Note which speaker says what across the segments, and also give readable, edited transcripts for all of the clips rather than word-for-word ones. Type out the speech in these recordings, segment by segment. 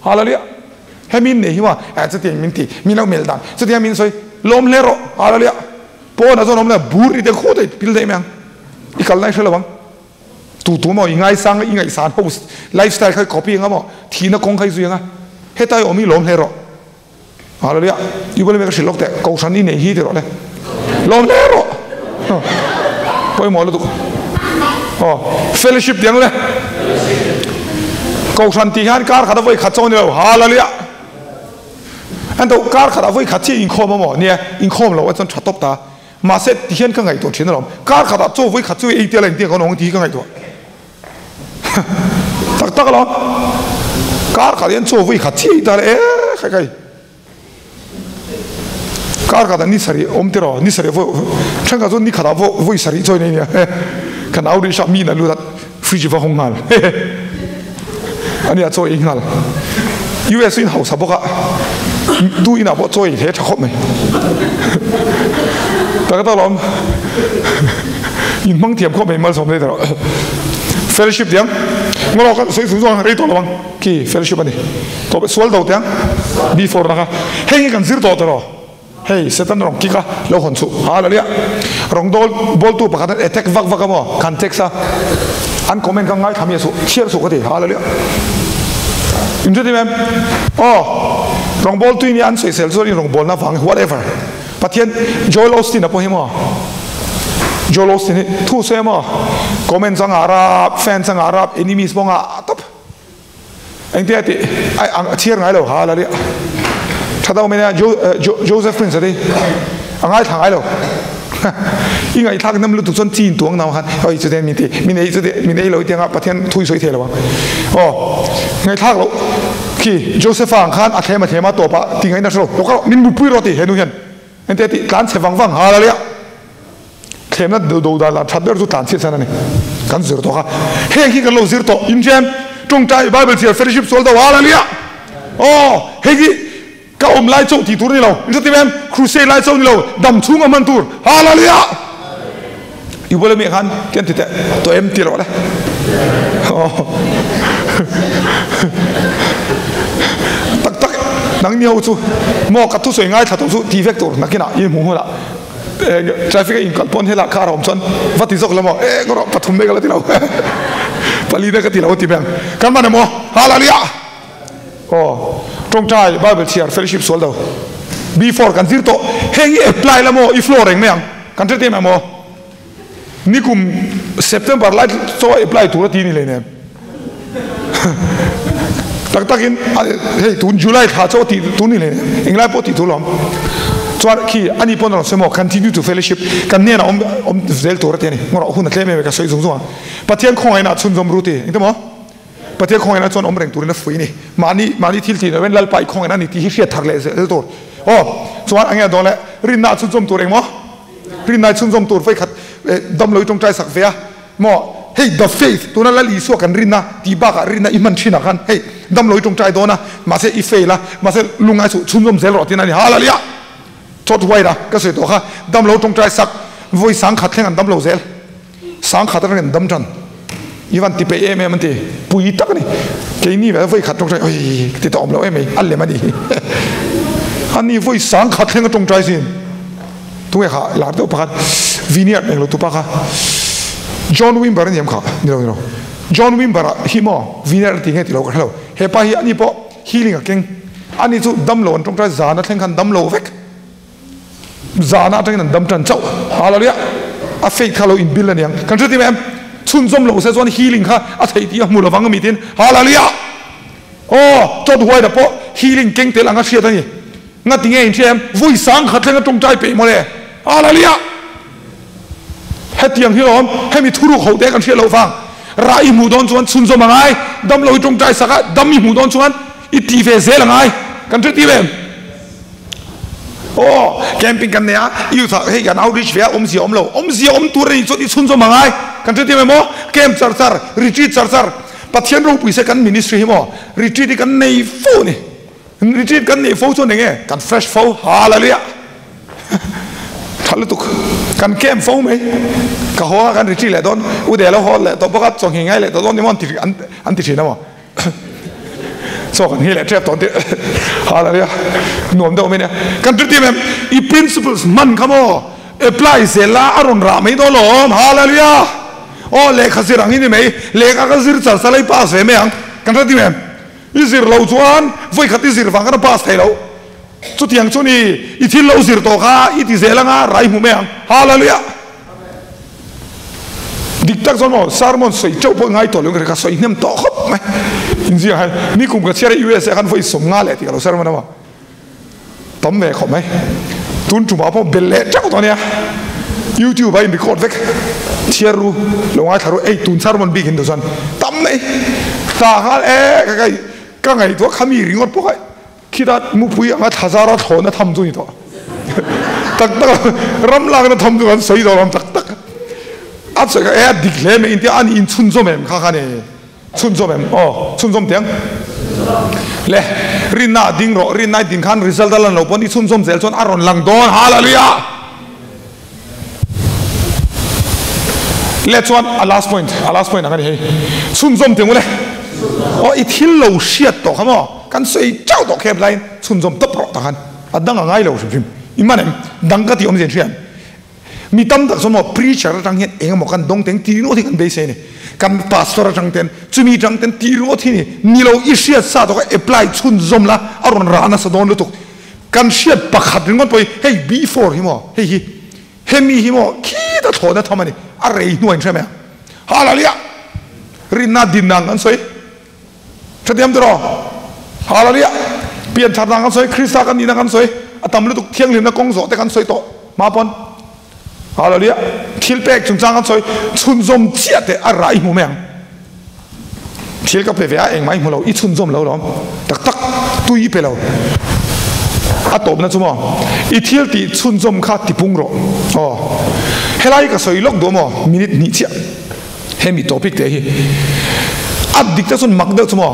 Speaker 1: Hallelujah. Hemi nei hi ma eh chutiang min ti min lo melh dan chutiang min sawi lawm hle rawh. Hallelujah. Pawnah chuan awm le bur i te khut a i pil daih mai ang. I kalna i hre lo ang. Tu tu maw i ngaisang i ngaihsan ho lifestyle kha i copy anga maw thihna kawng kha i zui anga heta i awm hi lawm hle rawh. Hallelujah. I bula mi ka hrilh lawk teh kohhran i nei hi ti rawh le. Lawm hle rawh. Pawimawh lutuk. Aw fellowship tiang le. Kohhran tih hian kar khat a vawi khat chaw ni lo. Hallelujah. An to kar khat a vawi khat chiah inkhawm a maw? Nia inkhawm lo a chuan tha tawp ta. Mahse ti hian ka ngaihtuah thin alawm. Kar khatah chaw vawi khat chu ei tel a engtiang kan awm ang tih hi ka ngaihtuah. Tak tak alawm. Kar khat hian chaw vawi khat chiah ei ta le e khai khai. Kar khatah ni sarih awm tiraw ni sarih vawi thenkhat chuan ni khatah vawi sarih chaw in ei nia. Ka nau rih hram mi in a lut a fridge va hawng nghal. Ania chaw ei nghal. US in hausa bawk a tu inah pawh chaw ei hle tha khawp mai. Tak tak lawm in hmang thiam khawp mai malsawm daih tawh. Fellowship tiang ngawlawk a sawi chung chuan rei tawh lo ang khi fellowship a ni. Tawp sual do tiang before na kha heng hi kan zir tawh tawh. Hei Satan rawng kik a lo hawn chuh hallelujah rawng dawl bawltu pakhat an attack vak vak a maw kan text a an comment ka ngaithla mi a suh chhiar suh ka ti hallelujah in hre tim em aw rawng bawl tui nia an sawisel chuan in rawng bawlna vang whatever Pathian Joel Osteen a pawh hi maw Joel Osteen hi thu sawi a maw comments a ngah rap fans a ngah rap enemies pawh a ngah tawp. Engtia tih ai ang a chhiar ngai lo ha la ria. Tha deuh mai nia Joseph Prince a ti a ngaithla ngai lo. I ngaihthlak nam lutuk chuan chi in tuang nau khan oi chute min ti min ei chute min ei lo tianga Pathian thu i sawi thei lo ang. Aw ngaihthlak loh khi Josepha ang khan a thlem a thlem a tawp ah ti ngaihna hre lo lo kal min mutpui rawh ti he nu hian engtia tih tlan chhe vang vang ha la ria. Thlemna do dan lah that ber chu tlan chhiat san a ni. Kan zir tawh kha. Heng hi kan lo zir tawh. Inchen, tawngtai, Bible chhiar, fellowship sual do hallelujah. Aw, hei hi ka awm lai chauh tih tur a ni lo. Inhre em? Crusade lai chauh a ni lo. Dam chhung a hman tur. Hallelujah. I bula mi khan tian ti teh tawh em ti rawh le. Aw. Tak tak nang ni ho chu maw ka thusawi ngaithla tawh chu ti vek tur nakinah i hmuh hunah. Traffic a inkal pawn helai car a awm chuan va ti zawk lo maw e ngawrh pathum daih ka la ti lo pali daih ka ti lo a ti mai ang kan man emaw hallelujah aw tawngtai bible chhiar fellowship sual do before kan zir tawh heng hi apply la maw i flow reng mai ang kan hre em emaw nikum September lai chaw apply tur a ti ni hleinem tak takin hei tun July thla chaw tih tur ni hleinem englai pawh tih tur lawm chuan khi ani pawn a rawn sawi maw continue to fellowship kan hnenah awm awm zel tur a ti a ni ngawrh hun a tlem em em ka sawi zung zung a Pathian khawngaihna ah chhunzawm ru ti engte maw Pathian khawngaihna chuan awm reng turin a fuih a ni mahni mahni thil tih loin Lalpa i khawngaihna a ni tih hi hriat thar leh zel tur aw chuan enge a dawn le rinna ah chhunzawm tur engmaw rinna ah chhunzawm tur vawikhat damlo i tawngtai sak ve a Maw? Hei the faith, tuna Lal Isua kan rinna tih bakah rinna i hman thinah khan hei damlo i tawngtai dawn a, mahse i fail a, mahse lungngai suh chhunzawm zel rawh tiin a ni. Hallelujah! Chawt huai ra, ka sawi tawh kha, damlo tawngtai sak, vawi sangkhat thleng an damlo zel, sangkhat atangin an dam tan. I van ti peih em em an ti, pui tak a ni. Keini ve vawi khat tawngtai, oi ti tawh awm lo em mai, a lem a ni. Ani vawi sangkhat thleng a tawngtai sin. Tunge kha lar deuh pakhat Vineyard englo tupa kha John Wimber a ni em kha ni lo ni lo John Wimber ah hi maw Vineyard a ti nge ti lo ka hre lo hepa hi ani pawh healing a keng ani chu damlo an tawngtai zan a thleng khan damlo vek zan atangin an dam tan chauh hallelujah a faith kha lo in build aniang kan hre ti em chhunzawm lo se chuan healing kha a theih tih a hmu lovang ami tin hallelujah aw chawt huai na pawh healing keng tel anga hriat ani Nga ti nge in hria em? Vui sang khat thleng a tawngtai peih mawle. Hallelujah! Hetiang hi lawm, hemi thuruk ho te kan hriat loh vang. Rah i hmuh dawn chuan chhunzawm a ngai, dam lo i tawngtai sak a, dam i hmuh dawn chuan i tih ve zel a ngai. Kan hre tir em? Aw, camping kan nei a, youth ah hei kan outreach ve a, awmzia awm lo. Awmzia awm tur a nih chuan i chhunzawm a ngai. Kan hre tir em aw? Camp char char, retreat char char, Pathian ropui se kan ministry hi maw, retreat hi kan nei fo a ni. Retreat kan neih fo chuan enge kan fresh fo hallelujah tha lutuk kan camp fo mai ka haw a kan retreat leh dawn u de lo haw leh tawh bawk a chawnghi ngai leh tawh dawn ni maw an ti an ti thin a maw. Chaw kan nghei leh tep tawh ang tih Hallelujah nuam deuh mai nia. Kan tir tim em? I principles hman kha maw apply zel la a rawn rah mai dawn lawm. Hallelujah aw lehkha zir ang i ni mai. Lehkha ka zir char char a i pass ve mai ang. Kan hre tim em? I zir lo chuan vawikhat i zir vang khan a pass thei lo. Chutiang chu ni i thil lo zir tawh kha i ti zel anga rai hmu mai ang. Hallelujah. Dik tak chuan maw sermon sawi teuh pawh ngai tawh lo ka sawi hnem tawh khawp mai. Inzia khan ni kum ka chhiar a USA khan vawi 50 leh tih ka lo sermon a maw. Tam ve khawp mai. Tun tumah pawh bel leh teuh tawh ania. YouTube a in record vek. Chhiar ru lo ngaithla ru ei tun sermon bik in tu chuan tam mai. Ta nghal e ka kai ka ngaihtuah khami ringawt pawh kha Khita mupui anga thlazara thlawhna tham chu ni tawh. Tak tak a, ram lakna tham chu kan sawi tawh lo tak tak. A sawi kha e a dik hle mai intia a ni inchhunzawm em kha kha ni. Chhunzawm em? Aw, chhunzawm teh ang. Le, rinna a ding rawh, rinna i din khan result a lan lo pawn i chhunzawm zel chuan a rawn lang dawn. Hallelujah! Le chuan a last point, a last point ang a ni hei. Chhunzawm teh ang u le. Aw, i thil lo hriat tawh kha maw? Kan sawi chauh tawh khep laiin chhunzawm tawp rawh tak khan a dang a ngai lo hrim hrim. I man em? Dang ka tih awmzia in hria em? Mi tam tak chuan maw preacher atang hian eng emaw kan dawng teng ti ringawt hi kan beisei a ni. Kan pastor atang ten chumi atang ten ti ringawt hi ni. Ni lo i hriat sa tawh kha apply chhunzawm la a rawn rah nasa dawn lutuk. Kan hriat pakhat ringawt pawh hi hei before hi maw hei hi hemi hi maw khita thlawhna tham a ni. A rei hnuai in hria mai ang. Hallelujah! Rinna dinna ang kan sawi. Hrethiam tiraw? Hallelujah! Piantharna kan sawi, Krista kan nihna kan sawi, a tam lutuk thianghlimna kawng zawh te kan sawi tawh hma pawn. Hallelujah! Thil pek chungchang kan sawi, chhunzawm chiah teh a rah i hmu mai ang. Thil ka pe ve a, engmah i hmu lo, i chhunzawm lo lawm. Tak tak, tui i pe lo. A tawpna chu maw? I thil tih chhunzawm kha tipung rawh. Aw, helai ka sawi lawk duh maw? Minute hnih chiah. Hemi topic te hi a dik te chuan mak deuh chu maw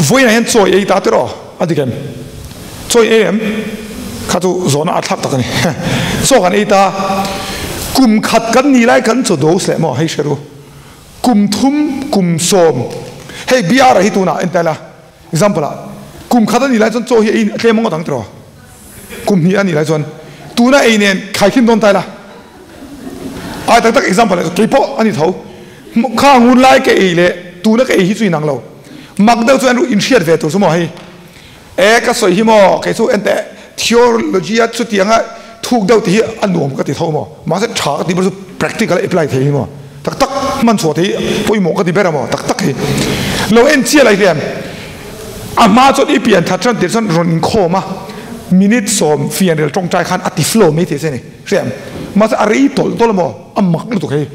Speaker 1: vawiinah hian chawi ei ta tiraw a dik em? Chawi ei em? Kha chu zawhna a thlak tak a ni. Chaw kan ei ta kum khat kan ni lai kan chaw dose leh maw hei hre ru kum thum kum sawm hei BR ah hi tunah en ta ila example ah kum khat a ni lai chuan chaw hi ei tlem ngawt ang tiraw kum hnih a nih lai chuan tuna ei nen khaikhin dawn ta ila ai tak tak example ah kei pawh a ni tho kha ngun lai ka ei leh tuna ka ei hi chu inang lo mak deuh chuan in hriat ve tur chu maw hei e ka sawi hi maw kei chu enteh theology a chutianga thuk deuh te hi a nuam ka ti tho maw mahse tha ka ti ber chu practical a apply thei hi maw tak tak hman chhuah thei pawimawh ka ti ber a maw tak tak hi lo en chiah lai hian A hma chuan i pian that ran tir chuan rawn inkhawm a, minute sawm fianrial tawngtai khan a ti flow mai thei che ni. Hria em? Mahse a rei tawlh tawlh a maw? A mak lutuk hei.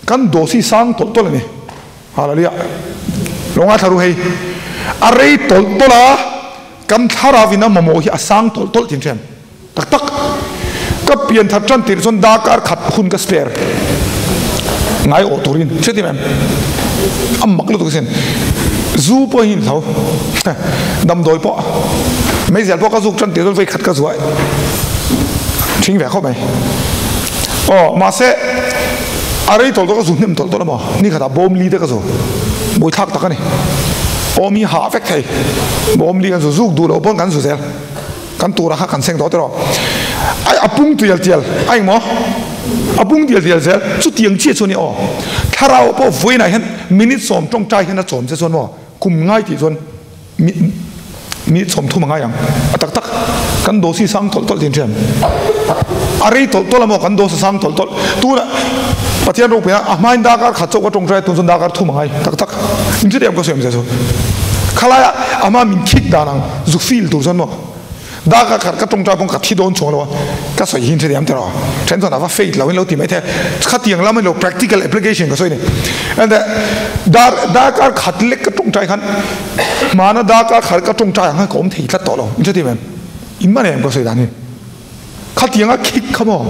Speaker 1: Kan dawh si sang tawlh tawlh a ni. Hallelujah. Lo ngaithla ru hei. A rei tawlh tawlh a, kan thlarau in a mamawh hi a sang tawlh tawlh thin hria em? Tak tak. Ka pian that tan tir chuan darkar khat hun ka spare ngai awh turin hre tim em? A mak lutuk asin. Zu pawh hi inhlo. Damdawi pawh meizial pawh ka zuk tan tir chuan vei khat ka zuai thing ve khawp mai. Aw mahse a rei tawlh tawlh ka zu hnem tawlh tawlh a maw? Ni khatah bawm li te ka zu. Buaithlak tak a ni. Awm hi hah vek thei. Bawm li kan zu zuk duh loh pawn kan zu zel. Kan tura kha kan seng tawh tiraw? Ai a pung tial tial a engmaw? A pung tial tial zel chutiang chiah chu a ni aw. Thlarau pawh vawiinah hian minute sawm tawngtai hian a chawm che chuan maw kum ngai tih chuan minute sawm thum a ngai ang. A tak tak kan dawsi sang tawlh tawlh thin thiam. A rei tawlh tawlh a maw kan dawsa sang tawlh tawlh. Tuna Pathian ropuina a hmain darkar khat chauh ka tawngtai tun chuan darkar thum a ngai tak tak. Inchutiang ka sawi awm zia chu. Khalaia a hma min khik dan ang zu feel tur chuan maw dak a khat ka tawngtai pawn ka thi dawn chuang lo a ka sawi hin hrethiam tiraw then chuan a va faith lo in lo ti mai thei a khatiang lam a ni lo practical application ka sawi ni and dar darkar khat lek ka tawngtai khan hmana darkar khat ka tawngtai ang khan ka awm thei tlat tawh lo in hrethiam em in man em ka sawi dan hi. Khatiang a khik kha maw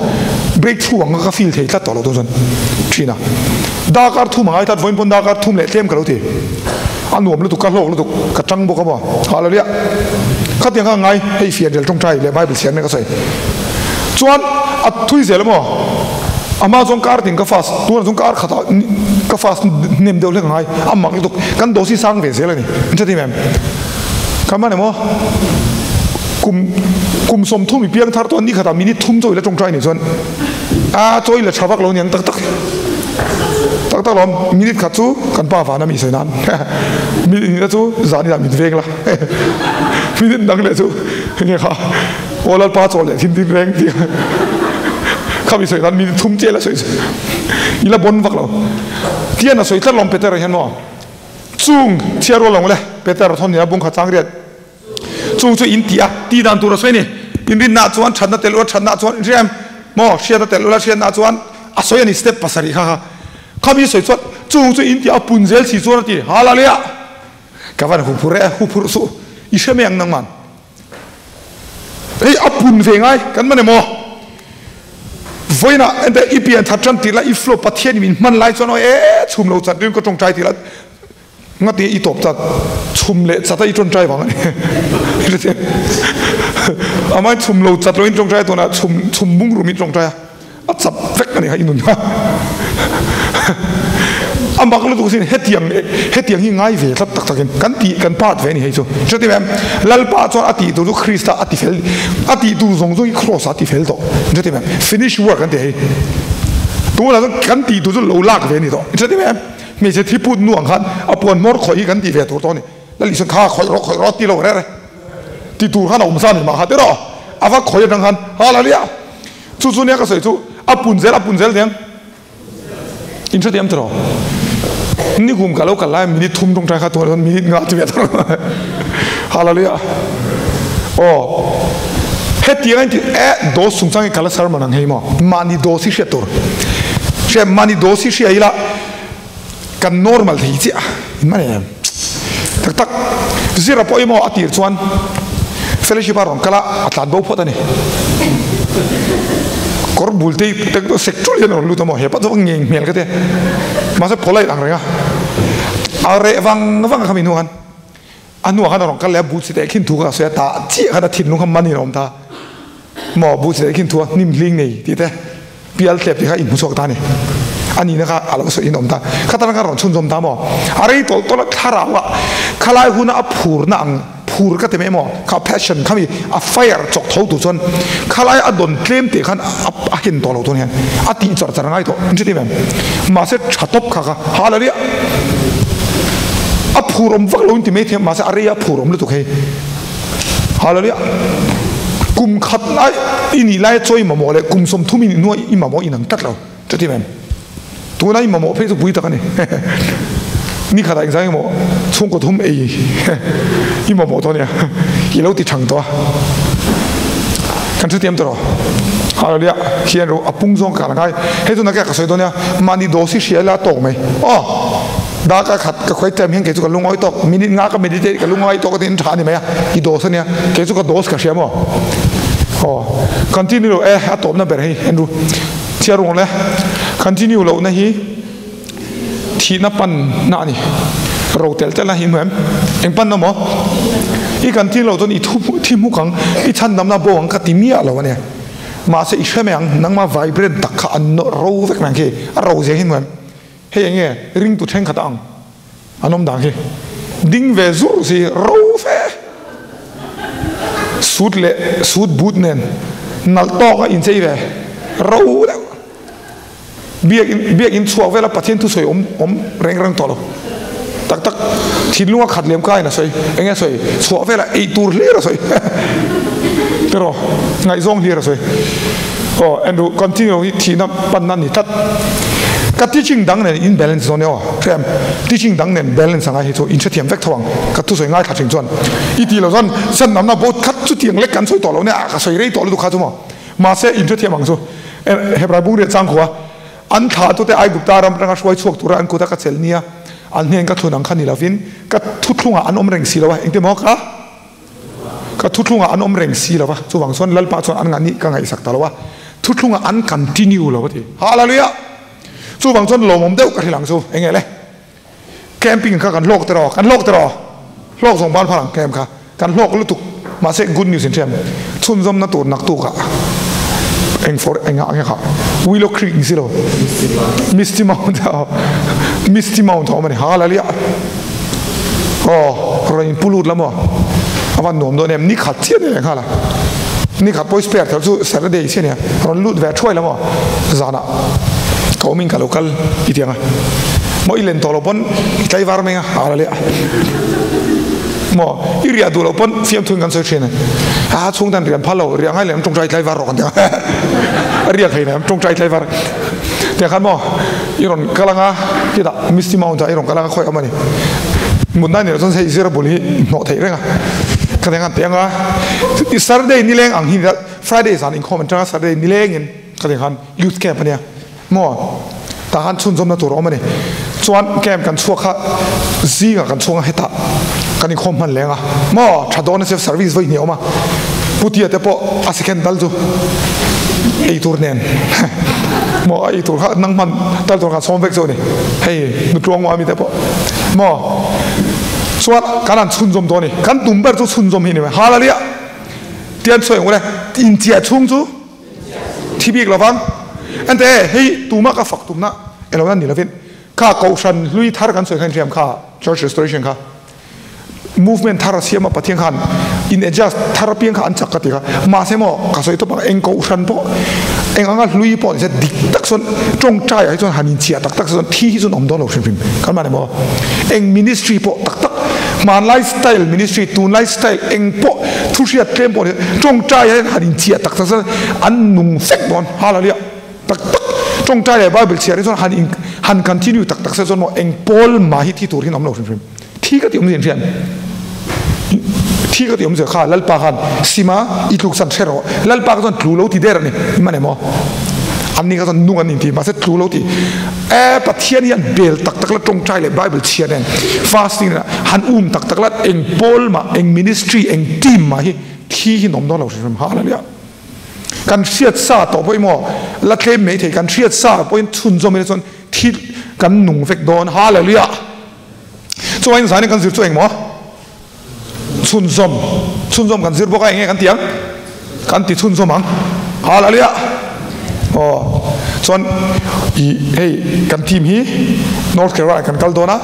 Speaker 1: break through ang ka feel thei tlat tawh lo tu chuan thin a. Darkar thum a ngai tlat vawiin pawn darkar thum leh tlem ka lo ti. A nuam lutuk ka hlawk lutuk ka tang bawk a maw hallelujah. Khatiang kha ngai hei fianrial tawngtai leh bible chhiar mek a sawi. Chuan a thui zel a maw a hma chuan kar tin ka fast tunah chuan kar khatah ka fast hnem deuh hlek a ngai a mak lutuk kan dawh si sang ve zel a ni. An hre thei em? Kan man emaw kum kum 30 i piang thar chuan ni khatah minute thum chawi la tawngtai nih chuan a chawi la tha vak lo niang tak tak tak tak lawm minute khat chu kan pa vana mi sawi nan minute hnih na chu zan inah mit veng la minute dang leh chu enge kha aw lalpa chaw leh thin tin reng tih kha mi sawi nan minute thum chiah la sawi i la bon vak lo tian a sawi tlat lawm Peter hian maw Chung chhiar rual lo le, Peter thawn nia bung kha chang riat. Chung chu in ti a, ti dan tur a sawi a ni. Inrinna chuan thatna tel ula, thatna chuan inhriam maw, hriatna tel ula, hriatna chuan a sawi a ni step pasarih kha kha. Khami sawi chuan chung chu in ti a, pun zel si chuan a ti, Hallelujah! Ka van huphurh e, huphurh suh, i hre mai ang nangman. Hei a pun ve ngai kan man emaw? Vawiinah ente i pian that tan tih la i flow Pathian in min hman lai chuan aw e chhum lo chat rin ka tawngtai tih la ngati i tawp chat chhum leh chat a i tawngtai vang a ni. Amai chhum lo chat lo in tawngtai tuna chhum chhum bung rum in tawngtai a. A chap vek a ni kha i nun kha. A mak lutuk sin hetiang hetiang hi ngai ve tlat tak takin kan tih kan part ve a ni hei chu. Hre em? Lalpa chuan a tih tur chu Krista a ti fel a tih tur zawng zawng hi cross ah a ti fel tawh. Hre em? Finish work an ti hei. Tunah chuan kan tih tur chu lo lak ve a ni tawh. Hre em? Hmeichhe thi put nu ang khan a puan hmawr khawih hi kan tih ve tur tawh a ni. Lal Isua kha khawih rawh khawih rawh ti lo rere. Ti tur khan a awm sa a ni mah kha tiraw? A va khawih atang khan Hallelujah! Chu chu nia ka sawi chu a pun zel a pun zel niang in hre tiam tiraw nikum ka lo kal lai minute thum tawngtai kha tunah chuan minute nga ti ve tawh hallelujah aw hetiang in ti e dose chungchang hi ka la sermon ang hei maw mahni dose hi hriat tur hria mahni dose hi hria ila kan normal thei chiah in man em tak tak zira pawh hi maw a tir chuan fellowship a rawn kal a a tlan bo phawt a ni kawr bul te sek tul hian a rawn lut a maw hepa chu ngeng hmel ka ti mahse polite ang reng a a reh vang vang a khami hnu khan a hnuah khan a rawn kal leh a bu chi teh khin thu kha a sawi a tah chiah khan a thinlung kha man in a awm ta Maw bu che khin thua hnim hling nei tih te pial tlep tih kha in hmu chhuak ta a ni. A nihna kha a lo sawi in awm ta. Khatana kha rawn chhunzawm ta maw? A rei tawlh tawlh a thlarau a khalai huna a phurna ang phur ka ti mai maw? Kha passion kha mi a fire chawk tho tur chuan khalai a dawn tlem teh khan a hen tawh lo tun hian a tih char char ngai tawh. Inhre tim em? Mahse tha tawp kha kha hallelujah a phur awm vak lo in ti mai thiam mahse a rei a phur awm lutuk hei. Hallelujah. Kum khat lai i nih lai chawi mamawh leh kum 30 i nih hnuah i mamawh inang tlat lo. Chuti em? Tuna i mamawh phei chu pui tak a ni. Ni khatah engzang emaw chhungkaw thum ei i mamawh tawh ania. I lo ti thang tawh a. Kan hrethiam tawh rawh. Hallelujah. Khian ro a pung zawng ka la ngai. Hei chu nakah ka sawi dawn nia. Mahni dawsi hria ila tawk mai. Aw. Darkar khat ka khuai time hian kei chu ka lungawi tawk, minute nga ka meditate ka lungawi tawk atiin tha a ni mai a, i dose ania, kei chu ka dose ka hria maw? Aw, continue lo e, a tawpna ber hei Andrew, chhiar rung le, continue lohna hi thihna panna a ni, ro telh telh na hi hmu em? Eng panna maw? I continue loh chuan i thu thi hmuk ang, i chhandamna bo ang ka ti miah lo ania, mahse i hre mai ang, nangma vibrant tak kha an ro vek mai ang khi, a ro zia hi hmu em? Hei eng nge ringtu thenkhat ang an awm dan hi? Ding ve zur si ro fe suit leh suit boot nen nalh tawk a inchei ve ro deuh biak in biak in chhuak vel a Pathian thusawi awm awm reng reng tawh lo tak tak thinlung a khat lem kai in a sawi eng nge a sawi chhuah vel a ei tur hlir a sawi tiraw ngaihzawng hlir a sawi. Aw Andrew continue hi thihna panna a ni tlat. Ka teaching dang nen in balance dawn e aw. Hrem teaching dang nen balance anga hi chu in hrethiam vek tho ang. Ka thusawi ngaithla thin chuan i tih loh chuan chan namna bo khat chutiang lek kan sawi tawh lo nia ka sawi rei tawh lutuk kha chu maw. Mahse in hrethiam ang chu Hebrai bung riah chang khua an thlah tute Aigupta ram atanga hruai chhuak tura an kuta ka chelh nia an hnen ka thlun ang kha ni lovin ka thuthlungah an awm reng si lo a engtimaw ka Ka thuthlungah an awm reng si lo va, chuvang chuan Lalpa chuan an ngahni ka ngaihsak ta lo a, thuthlungah an continue lo a ti. Hallelujah! Chuvang chuan lawmawm deuh ka hrilh ang chu, eng nge le? Camping kha kan hlawk tiraw? Kan hlawk tiraw? Hlawk zawng ban phal ang camp kha. Kan hlawk lutuk. Mahse good news in hriam. Chhunzawmna tur naktukah eng for engah nge kha? Willow Creek ni si lo. Misty Mount. Misty Mount a awm a ni. Hallelujah! Aw, rawn inpu lut la maw? A van nuam dawn em, ni khat chiah ni leh nghal a, ni khat pawh i spare tho chu Saturday chiah nia, rawn lut ve thuai la maw zanah ka awm in ka lo kal i ti ang a, maw i len tawh loh pawn i tlaivar mai ang a, a la leh a, maw i riah duh loh pawn fiamthu in kan sawi thin a, a chhung tan rian phal lo, riah ngai leh an tawngtai tlaivar rawh kan ti ang a, riak hei nen tawngtai tlaivar tiang khan maw i rawn kal ang a, khitah Misty Mount ah i rawn kal ang a khawi awm a ni. Mutna ni loh chuan hei zira bul hi hnawh theih reng a, ka ti ang teh ang a, Saturday nileng ang hi Friday zan inkhawm an tang a, Saturday nilengin ka ti khan youth camp a nia maw, tah khan chhunzawmna tur a awm a ni. Chuan camp kan chhuak kha zingah kan chhuang a, hetah kan inkhawm hman leng a maw, tha dawn a sia service vawi hnih a awm a, Putia te pawh a second dal chu ei tur nen maw a ei tur kha nang hman tal tur khan sawm vek chu a ni hei nutluang maw ami te pawh maw chuan kan han chhunzawm dawn a ni kan tum ber chu chhunzawm hi a ni mai hallelujah tian sawi ang ule inchiah chhung chu thi bik lovang ente hei tuma ka fak tumna elo na ni lovin kha kohhran hlui thar kan sawi khan hriam kha church restoration kha Movement thar a siam a, Pathian khan in adjust thar apiang kha an chak ka ti kha. Mahse maw ka sawi tawp ang, eng kohhran pawh eng anga hlui pawh nise dik tak chuan tawngtai ah hi chuan han inchhiah tak tak chuan thi hi chuan awm dawn lo hrim hrim. Kan mah ni maw eng ministry pawh tak tak hmanlai style ministry tunlai style eng pawh thu hriat tlem pawh nise tawngtai ah hian han inchhiah tak tak chuan an nung vek dawn. Hallelujah. Tak tak tawngtai leh Bible chhiar hi chuan han in han continue tak tak se chuan maw eng pawl mah hi thi tur hian awm lo hrim hrim. Thi ka ti awmzia in hriat Thi ka ti awmzia kha Lalpa khan sima i tluk san hre rawh Lalpa kha chuan tlu lo ti der a ni man em aw an ni kha chuan nung an inti mahse tlu lo ti e Pathian hian bel tak tak la tawngtai leh Bible chhiar nen fasting nen han um tak tak la eng pawl mah eng ministry eng team mah hi thi hi nawm dawn lo hrim hrim hallelujah. Kan hriat sa tawh pawh emaw la tlem mai thei kan hriat sa pawhin chhunzawm ila chuan thi kan nung vek dawn hallelujah. Chuan zanin kan zir chu engmaw? Chhunzawm. Chhunzawm kan zir bawk a, enge kan ti ang? Kan ti chhunzawm ang. Hallelujah! Aw, chuan i hei kan team hi North Carolina kan kal dawn a,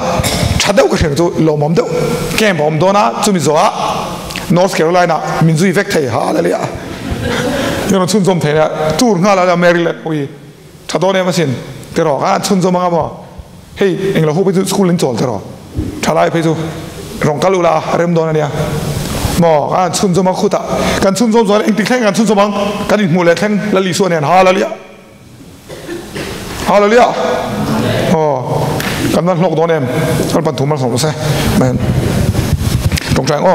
Speaker 1: tha deuh ka hriat chu lawmawm deuh camp a awm dawn a, chumi zawhah North Carolina min zui vek thei. Hallelujah! I rawn chhunzawm thei a, tour nghal a Maryland pawh hi. Tha dawn em asin tiraw a chhunzawm anga maw hei englo ho phei chu school in chawl tiraw tha lai phei chu rawn kal ula rem dawn ania maw a chhunzawm ang khutah kan chhunzawm chuan engtik thleng kan chhunzawm ang kan inhmuh leh thleng Lal Isua nen Hallelujah Hallelujah aw kan van hlawk dawn em kan pan thu malsawm se amen tawngtai ang aw.